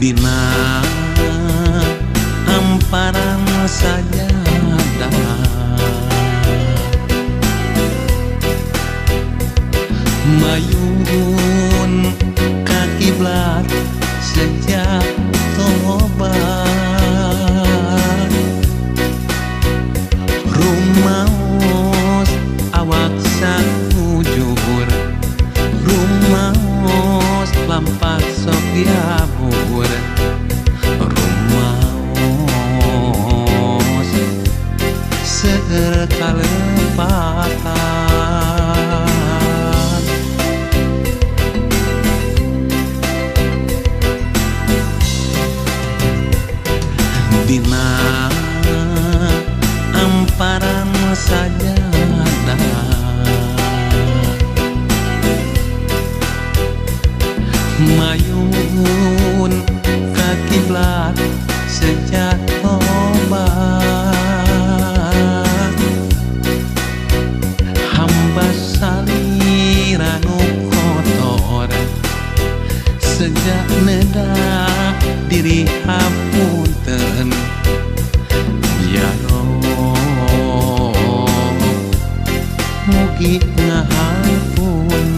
Dina hamparan sajadah mayun ka kiblat sejak tobat rumaos awak sakujur rumaos lampah sok diabur rumaos seueur kalepatan. Dina hamparan sajadah mayun ka kiblat sejak tobat hamba salira nu kotor sejak nedah diri hapunten ya Rob mugi ngahapunten.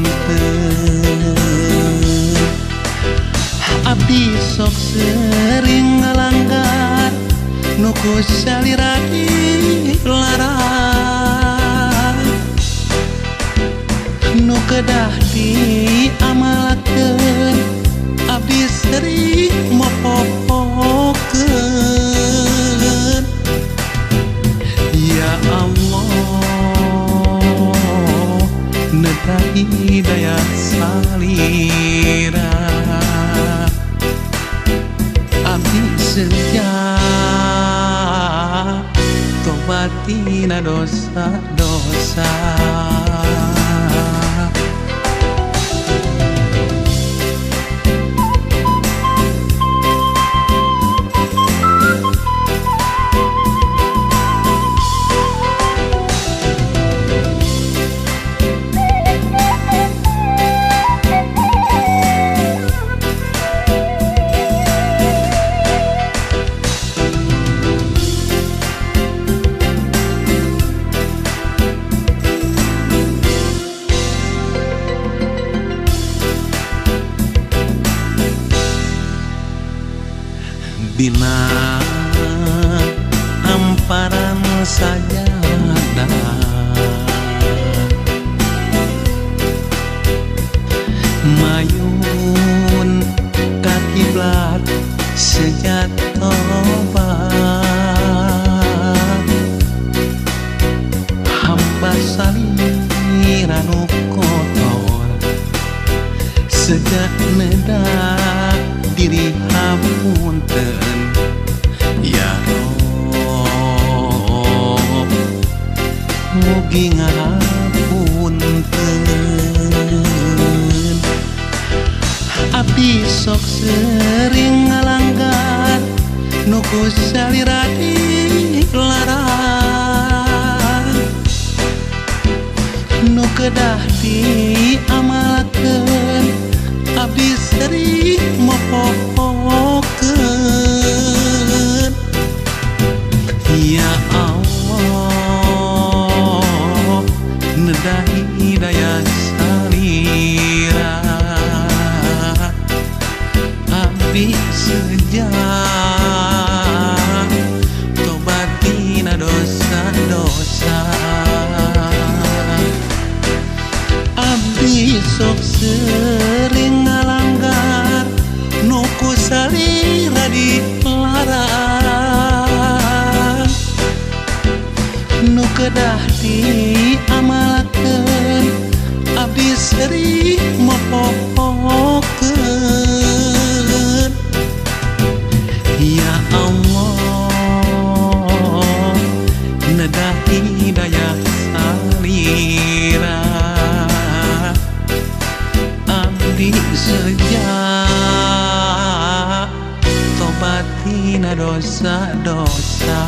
Abdi sok sering ngalanggar nu ku salira dilarang nu kedah diamalkeun abdi sering mopopokeun. Ya Allah neta hidayah salira abdi sejak tobat tina dosa-dosa. Dina hamparan sajadah mayun ka kiblat sejak tobat hamba salira nu kotor sejak nedah diri hapunten. Ya Rob mugi ngahapunten. Abdi sok sering ngalanggar nu ku salira dilarang nu kedah diamalkeun abdi sering mopopokeun. Ya Allah nedah hidayah salira abdi sejak tobat tina dosa-dosa. Abdi sok sering ngalanggar nu ku salira dilarang nu kedah diamalkeun abdi sering mopopokeun. Ya Allah nedah hidayah salira abdi sejak tobat tina dosa-dosa.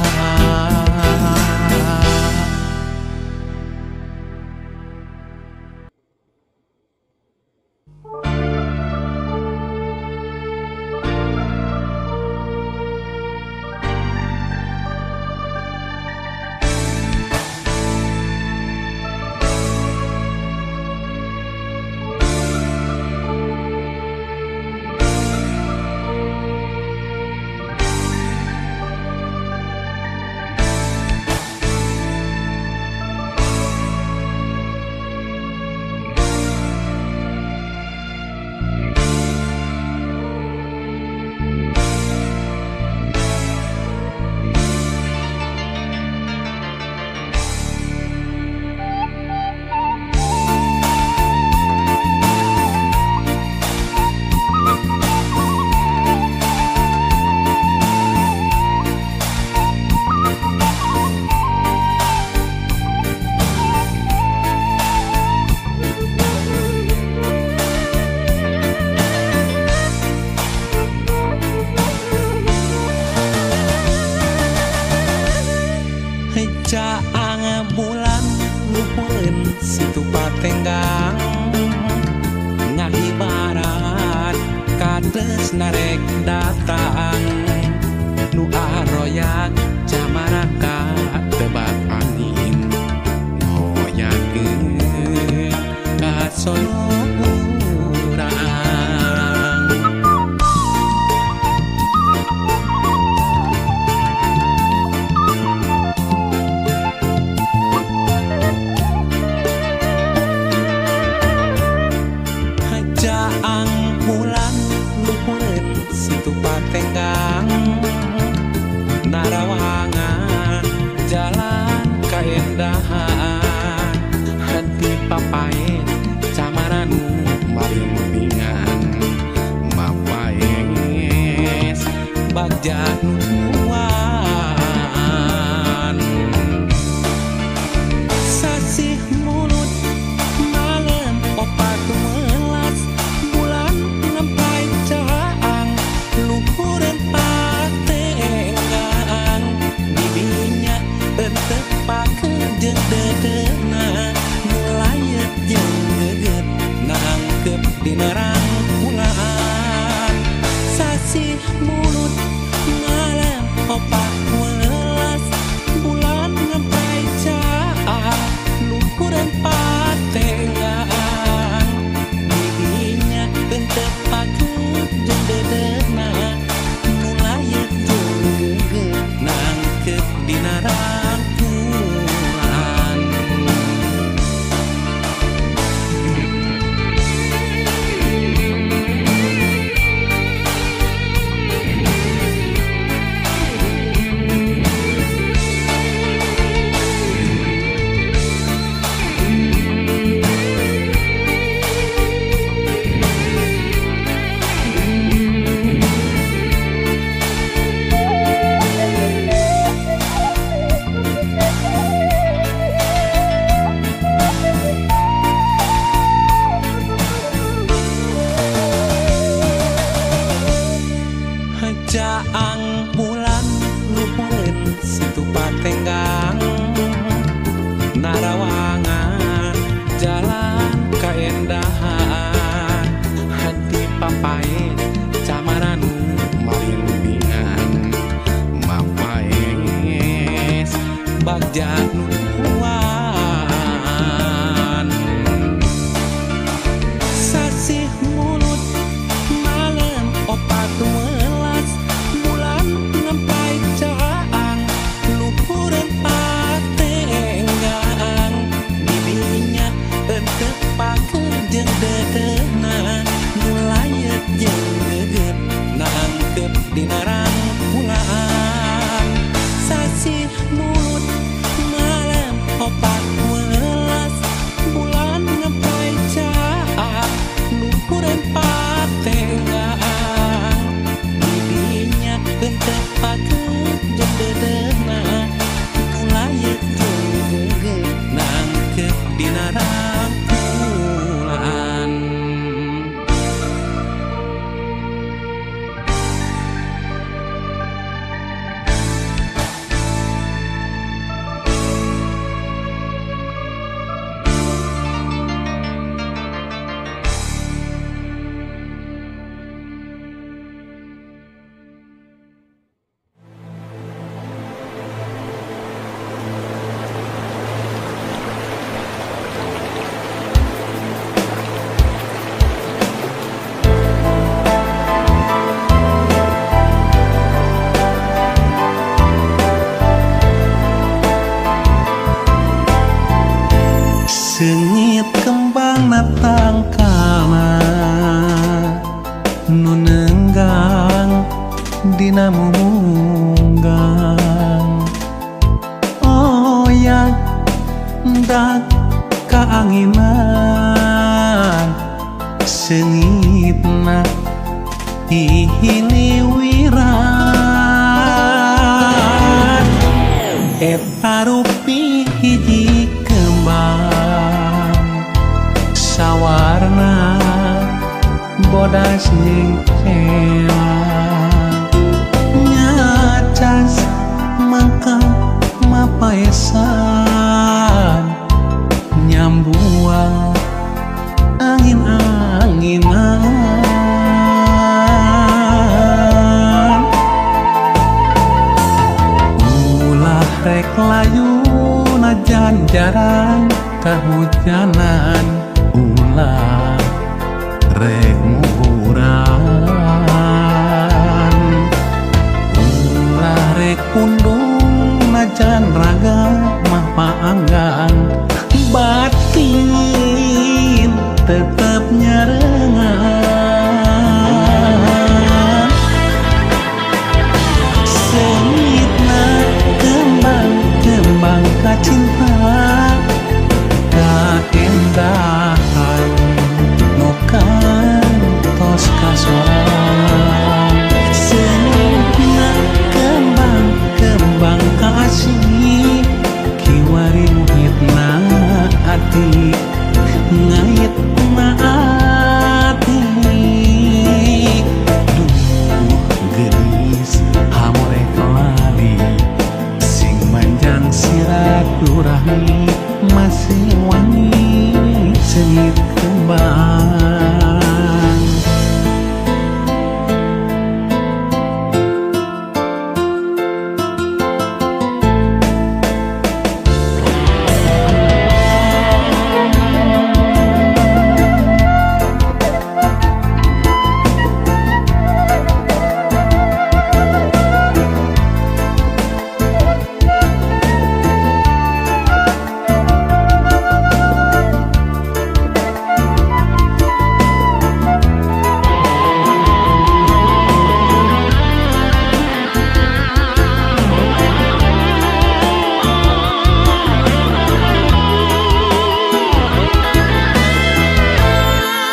Paes narek datang nu aroyak camaraka tebak angin hoyakeun ka sono urang. Jaang bulan luhureun situ patenggang narawangan jalan kaendahan hati papae camaranu marimbingan mapaes bagja nutuan sasih mulut malam opat welas bulan ngempai caang luhureun patenggang bibinya entep pakeun jeung dedeuna nu layet jeung geget nangkep dina rangkulan sasih mulut malam opat welas bulan ngempai caang luhureun patenggang bibinya entep pakeun jeung dedeuna nu layet jeung geget nangkep dina rangkulan. Jaang bulan luhureun situ patenggang narawangan jalan kaendahan hati papae camaranu marimbingan mapaes bagja nutuan sasih mulut malam opat welas bulan ngempai caang luhureun patenggang bibinya entep pakeun jeung dedeuna nu layet jeung geget nangkep dina rangkulan sasih mulut malam opat welas bulan ngempai caang luhureun patenggang bibinya entep pakeun jeung dedeuna nu layet jeung geget nangkep dina rangkulan. Seungit kembang natangkalna nu neunggang dina mumunggang oyak dak kaanginan seungitna hihiliwiran eta rupi hiji kembang sawarna bodas jeung cela nyacas mangka mapaesan nyambuang angin-anginan. rek muguran ulah rek pundung najan raga mah paanggang batin tetep nyarengan seungitna kembang-kembang kacinta kaendahan nu kantos kasorang seungitna kembang-kembang kasih kiwari muhitna ati ngaitna ati duh geulis hamore lali sing manjang silaturahmi masih wangi seungit kembang.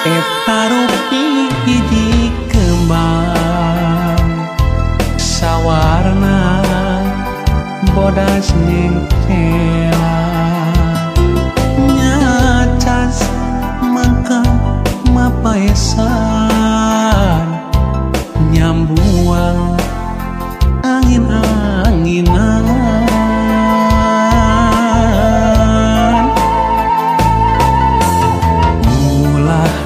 Eta rupi hiji kembang sawarna bodas jeung cela nyacas mangka mapaesan nyambuang angin-anginan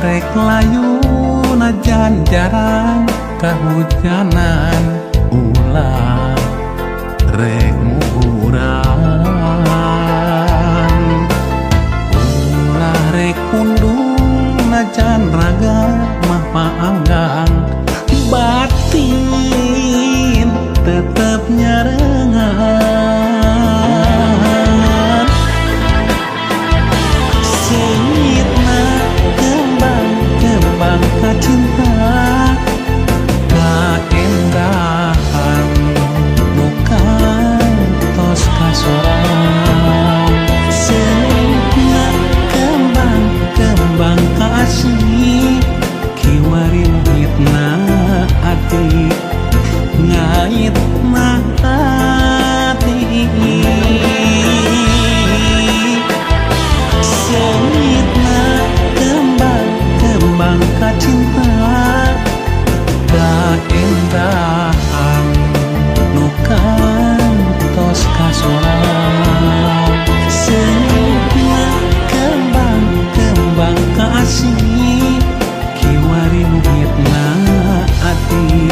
rek layu najan jarang kahujanan ulah rek muguran ulah rek pundung najan raga mah paanggang batin tetep nyarengan seungitna kembang-kembang kacinta kaendahan nu kantos kasorang seungitna kembang-kembang kasih kiwari muhitna ati ngaitna ati seungitna kembang-kembang kacinta kaendahan nu kantos kasorang seungitna kembang-kembang kasih kiwari muhitna ati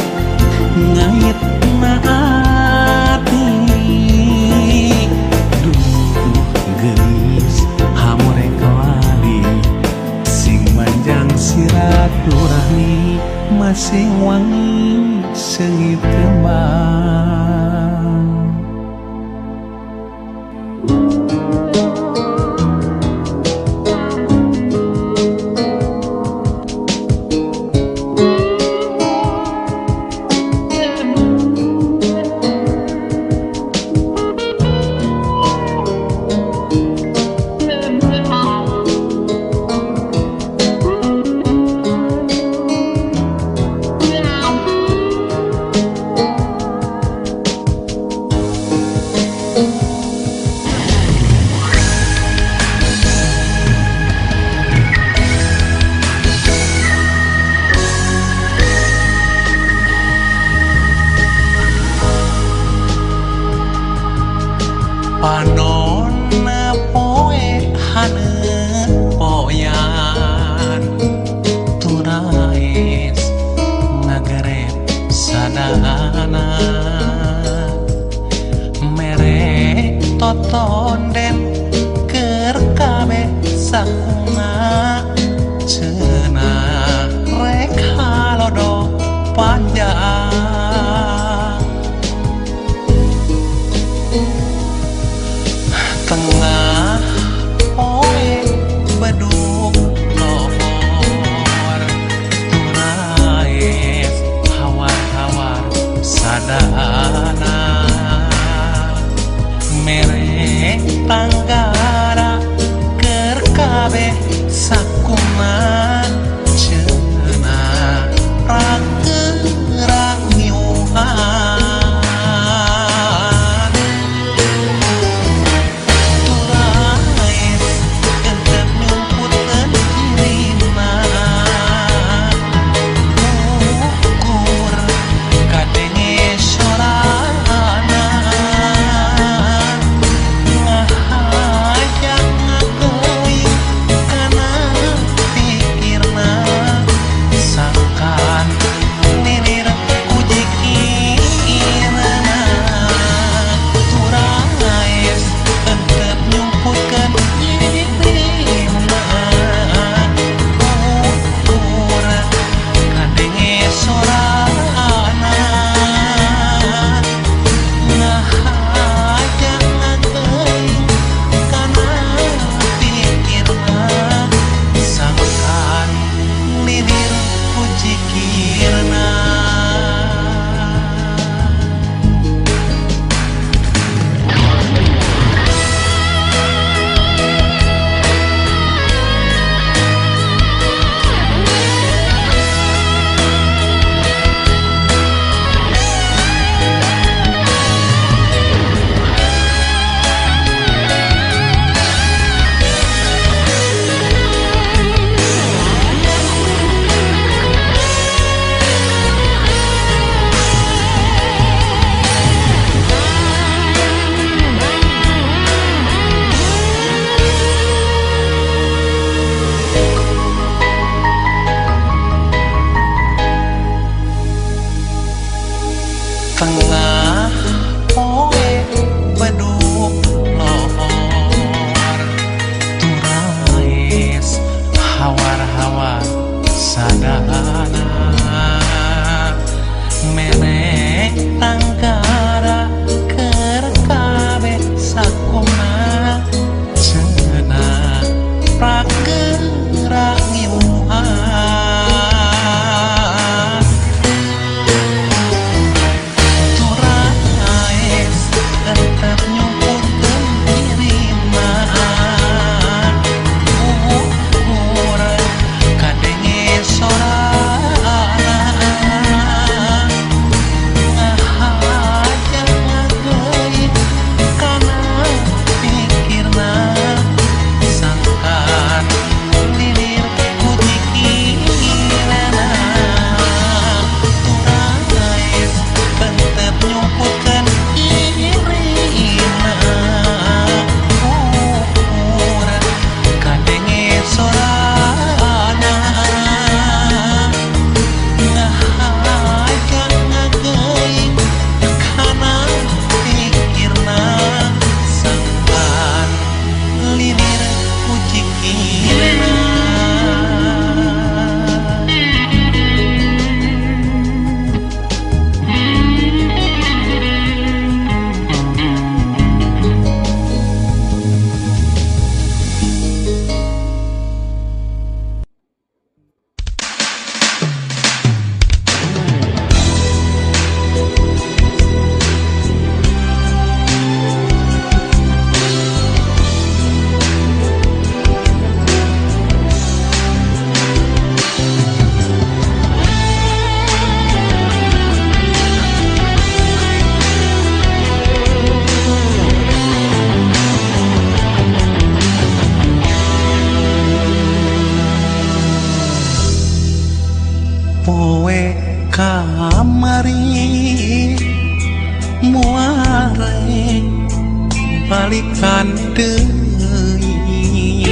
ngaitna ati duh geulis hamore lali sing manjang silaturahmi masih wangi seungit kembang. sadana mere tanggara keur kabeh sakuna cenah prageura ngiuhan turaes entep nyumputkeun dirina ukur kadenge sorana ngahaja ngageuit kana pikirna sangkan lilir ku pikiranna turaes entep nyumputkeun dirina ukur kadenge sorana ngahaja ngageuit kana pikirna sangkan lilir ku cikirna. Poe kamari muare balikan deui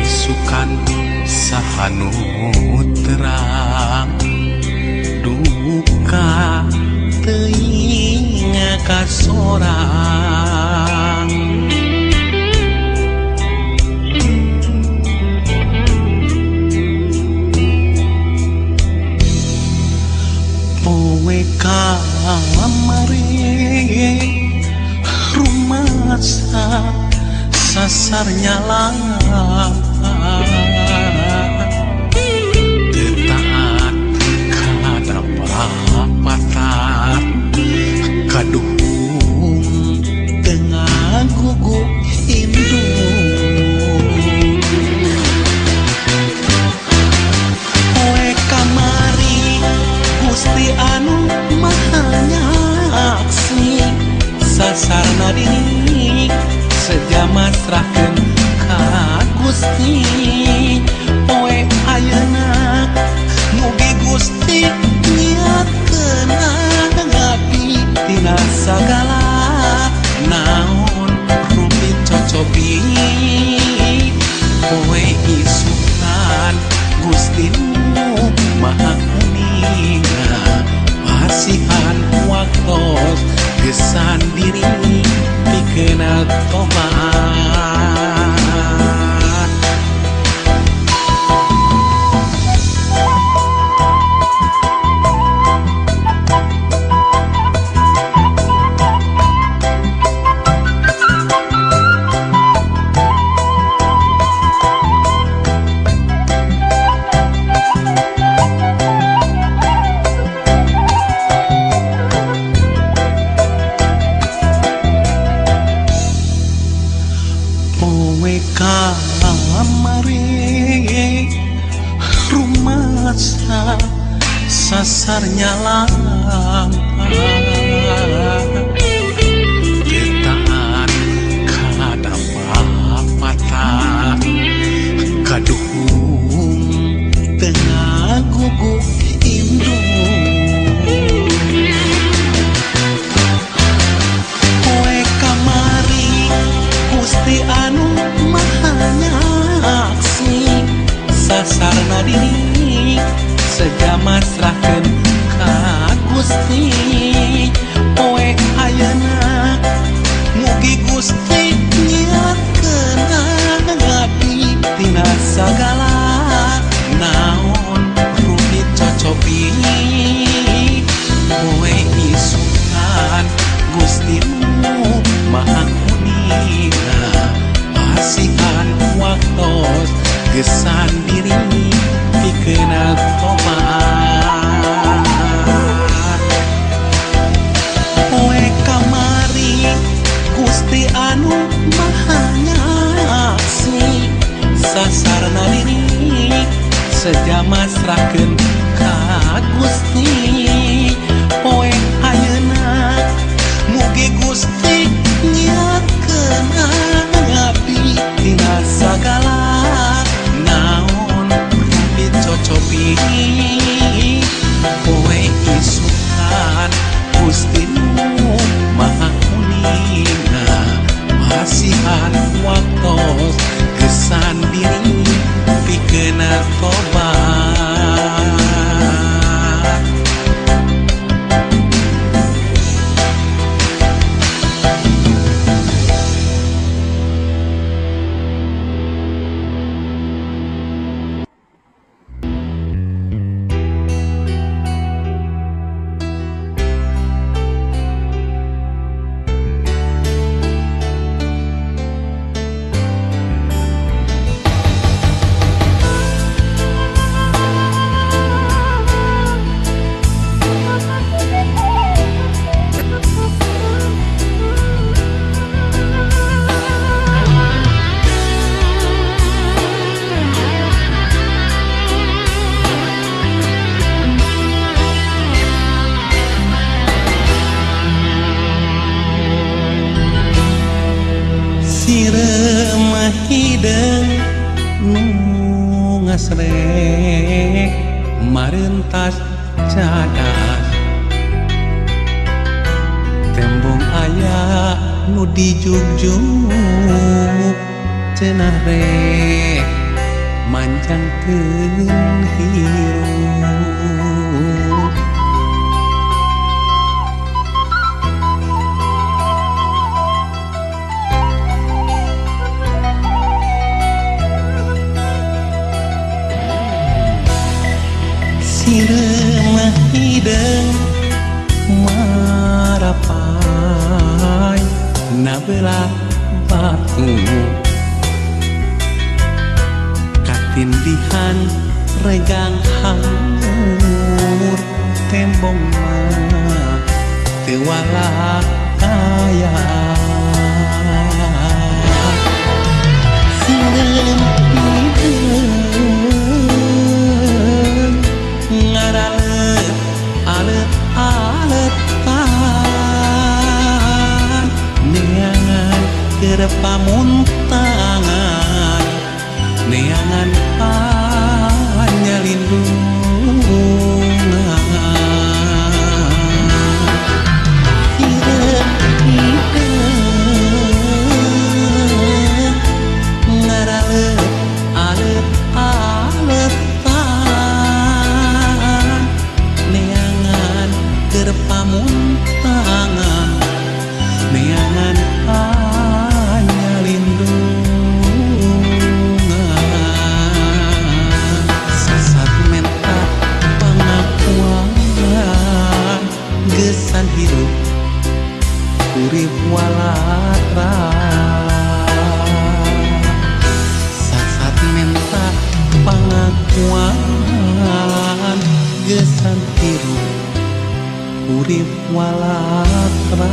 isukan sahanu terang duka teuing ka sorang. Poe kamari rumasa sasarnya lama teu taat kana parapatan kaduhung teu ngagugu indung. Poe kamari Gusti anu maha nyaksi sasarna diri seja masrahkeun ka Gusti. Poe ayeuna mugi Gusti niatkeun abdi tina sagala naon rupi cocobi. Poe isukan Gusti nu maha kuninga pasihan waktos gesan diri pikeun tobat. Poe kamari rumasa sasarnya lama teu taat kana parapatan kaduhung teu ngagugu indung. Poe kamari Gusti anu maha nyaksi sasarna diri seja masrahkeun ka Gusti. Poe ayeuna mugi Gusti niatkeun abdi tina sagala. Gusti nu Maha Uninga pasihan waktos gesan diri pikeun tobat. Poe kamari Gusti anu Maha Ngasih sasarna diri seja masrahkeun ka Gusti. Poe ayeuna mugi Gusti nyiatkeun abdi dina sagala naon dicocopi. Poe isukan Gusti nu Maha Uninga masihan waktos gesan diri pikeun tobat. Sireumah hideung nu ngasrek marentas cadas tembong aya nu dijugjug cenah rek manjangkeun hirup. Sireumah hideung marapai nabelah batu katindihan regang hangmur tembong mah teu walak aya. Sireumah hideung ngaralet alet-aletan neangan keur pamuntangan neangan panyalindungan. Hideung hideung ngaralet alet-aletan neangan keur pamuntangan neangan panyalindungan. Sasat menta pangakuan gesan hirup urip walatra. Sasat menta pangakuan gesan hirup urip walatra.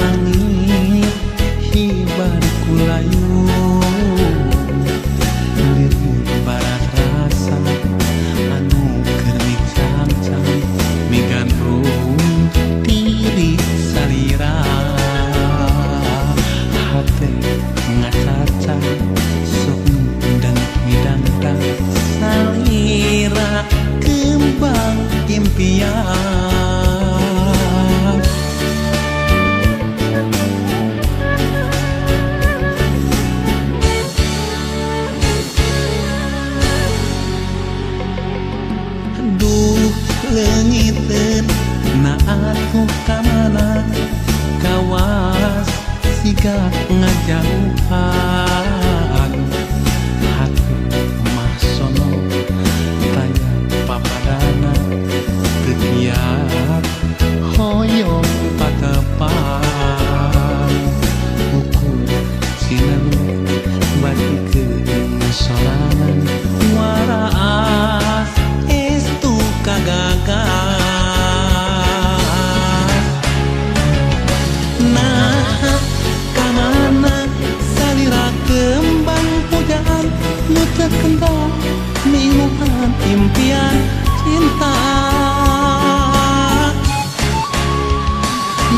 Langit hibar kulayung lirik barat rasa anu keur micangcang migandrung diri salira hate ngacaca sok dan midangdang salira kembang impian. Duh leungiteun na atuh ka mana kawas siga ngajauhan hate mah sono taya papadana teu kiat hoyong patepang ukur sinelu bari keung sorangan waraas estu kagagas. Nah kamana salira kembang pujaan nu teu kendang minuhan impian cinta.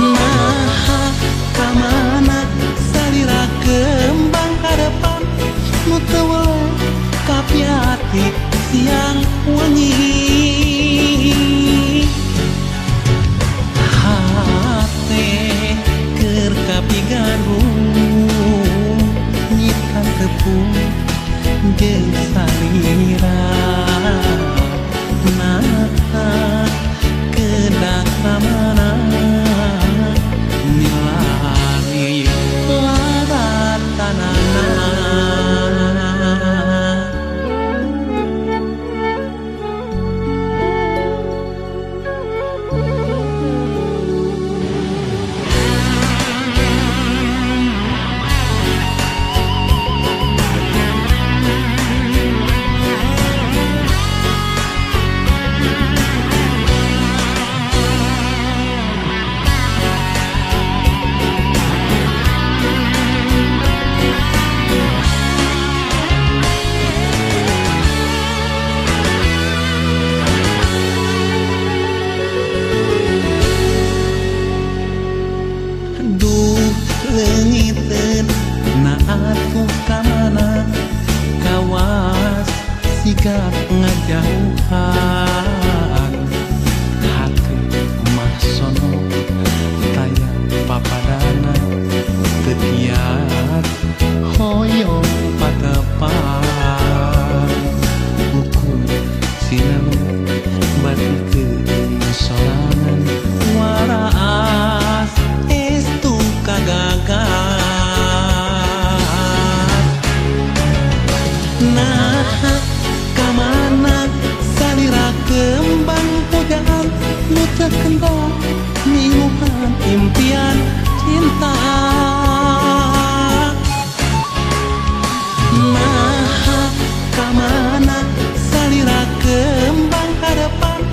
Nah kamana salira kembang harapan nu teu weleh kapiati siang wengi. Hate keur kapigarung nyitan tepung jeung salira. Nah kedah kamana milari laratanana. Duh leungiteun na atuh kamana kawas siga ngajauhan hate mah sono taya papadana teu kiat hoyong patepang ukur sinelu bari keung sorangan waraas estu kagagas. Nah kamana salira kembang pujaan nu teu kendang minuhan impian cinta. Nah kamana salira kembang harapan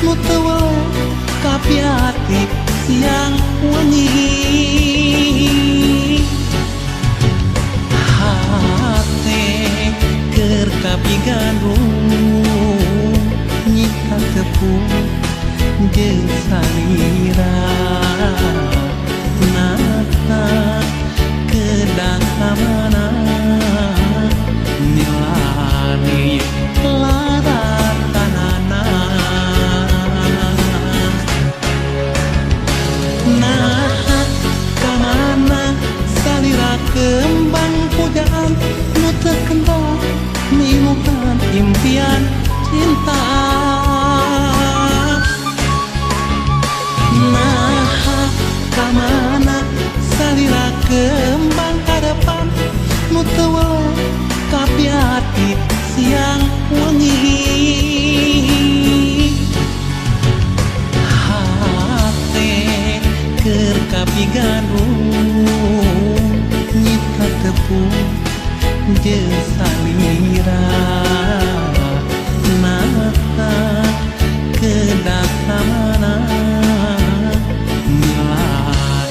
nu teu weleh kapiati siang wengi. Hate keur kapigandrung nyikan tepung jeung salira. Nah kedah kamana milari laratanana. Nah kamana salira kembang pujaan nu teu kendang minuhan impian cinta. Nah kamana salira kembang harapan nu teu weleh kapiati siang wengi. Hate keur kapigandrung nyita tepung jeung salira. Nah kedah kamana milari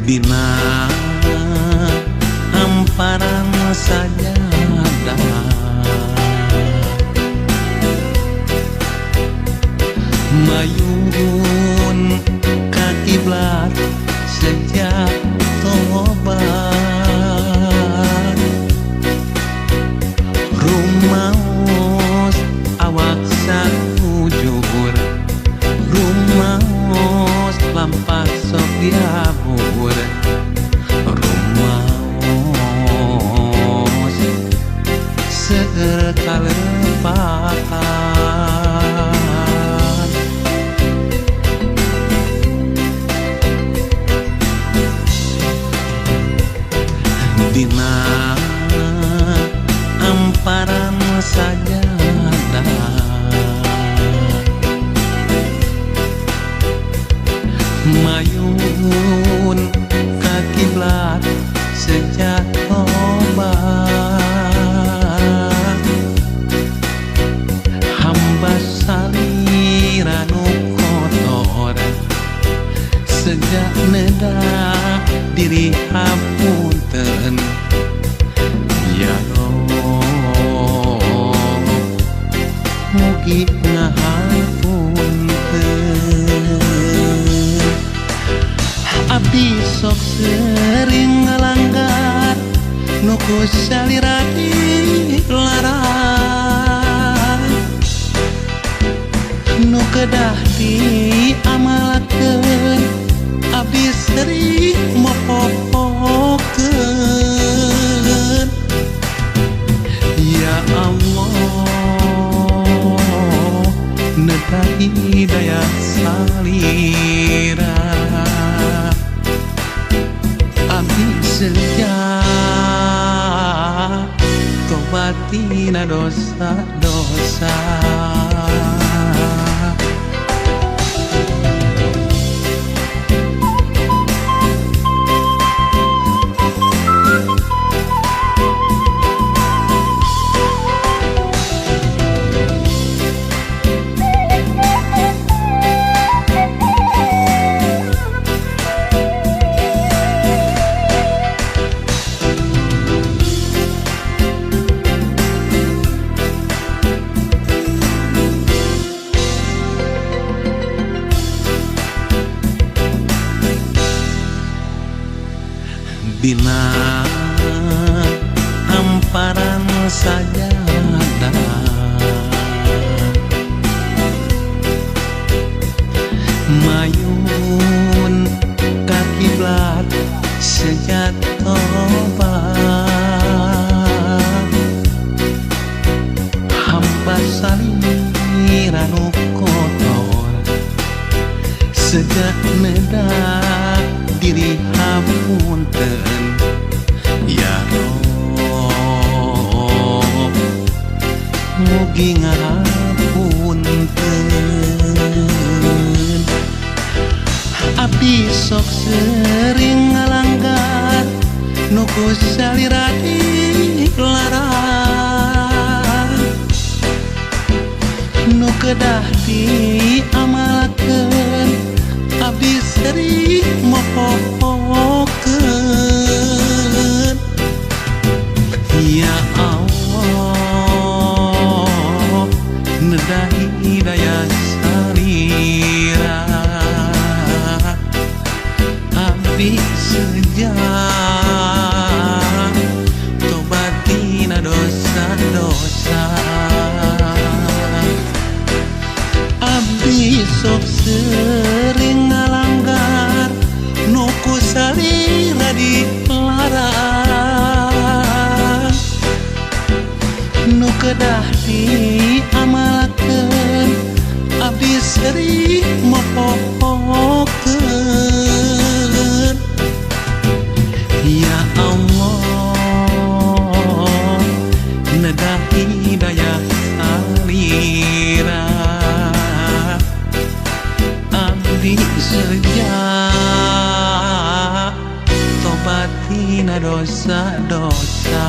Dina hamparan sajadah mayun ka kiblat sejak tobat rumaos awak sakujur rumaos lampah sok diabur rumaos seueur kalepatan. Dina hamparan sajadah mayun ka kiblat sejak tobat hamba salira nu kotor sejak neda diri hapunten ya Rob mugi ngahapunten. Abdi sok sering ngalanggar nu ku salira dilarang nu kedah diamalkeun abdi sering mopopokeun. Ya Allah neta hidayah salira abdi sejak tobat tina dosa-dosa. Dina hamparan sajadah mayun ka kiblat sejak tobat hamba salira nu kotor sejak neda diri hapunten ya Rob mugi ngahapunten. Abdi sok sering ngalanggar nu ku salira dilarang nu kedah diamalkeun abdi sering mopopokeun. Ya Allah neda hidayah salira abdi sejak tobat tina dosa-dosa. Abdi sok sering ngalanggar Perih mopohokeun. Ya Allah, nedah hidayah salira abdi seja tobatina dosa-dosa.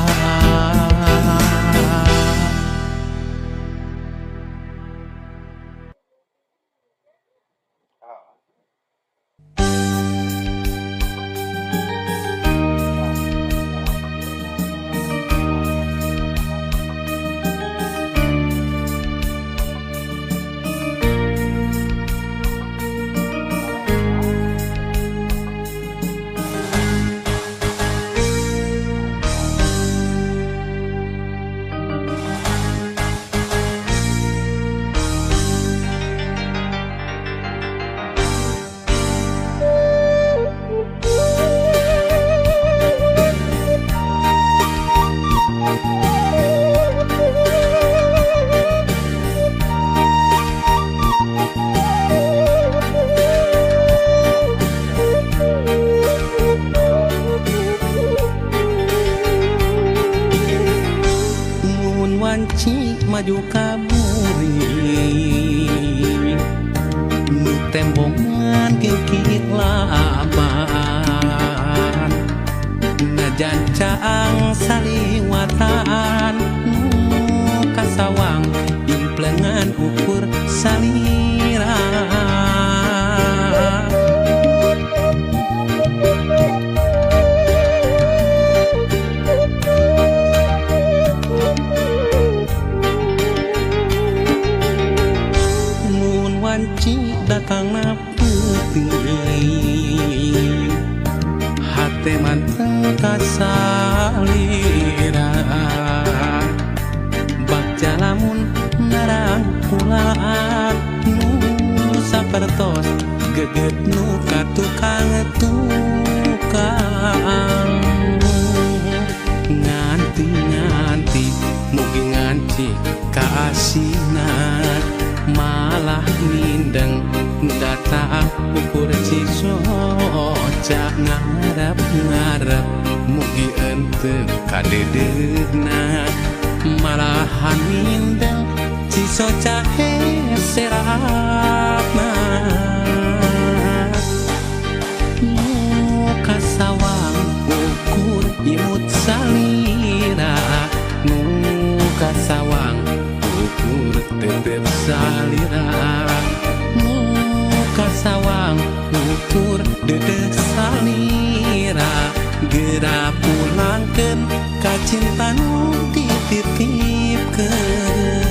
Maju kaburi nu tembongan kikit laban najan caang saliwatan nu kasawang implengan ukur salira. Datang na peuting hate manteng kasalira bagja lamun narangkulaan nu sapertos geget nu ka tukang tukang nganti-nganti mugi nganti kaasinan malah mindeng datang ukur cisoca ngarep-ngarep mugi ente kadedeuna malahan mindeng cisoca heserapna nu kasawang ukur imut salira nu kasawang ukur tetep salira sawang ukur dedeh salira geura pulangkeun ka cinta nu dititipkeun.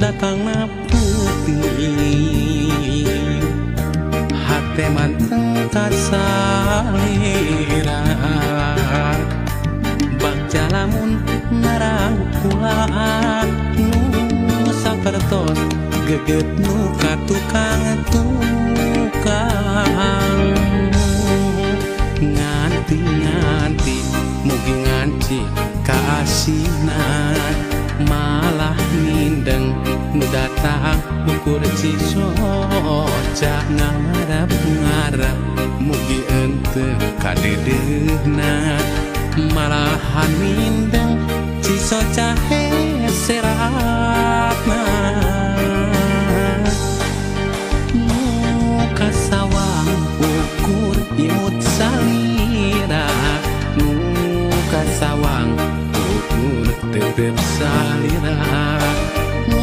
Datang na peuting hate manteng kasalira bagja lamun narangkulaan nu sapertos geget nu ka tukang tukang nganti-nganti mugi nganti kaasinan malah mindeng datang ukur cisoca ngarep-ngarep mugi ente kadedeuna malahan mindeng cisoca heserapna nu kasawang ukur imut salira tetep salira. Nu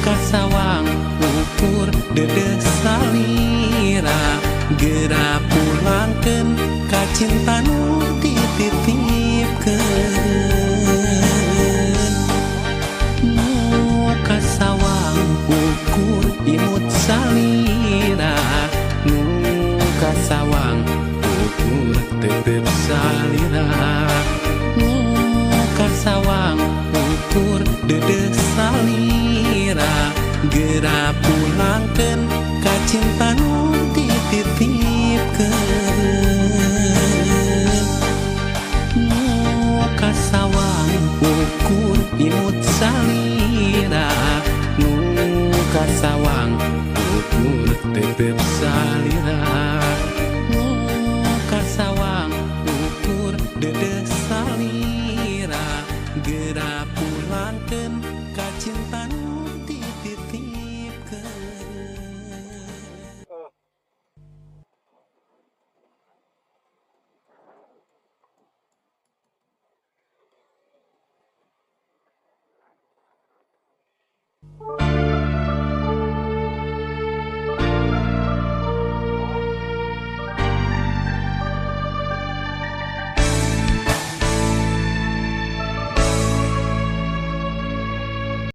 kasawang ukur deudeuh salira, geura pulangkeun ka cinta nu dititipkeun. Nu kasawang ukur imut salira, nu kasawang ukur tetep salira. Nu kasawang ukur deudeuh salira, geura pulangkeun ka cinta nu dititipkeun. Nu kasawang ukur imut salira, nu kasawang ukur tetep salira. Nu kasawang ukur deudeuh salira, geura pulangkeun.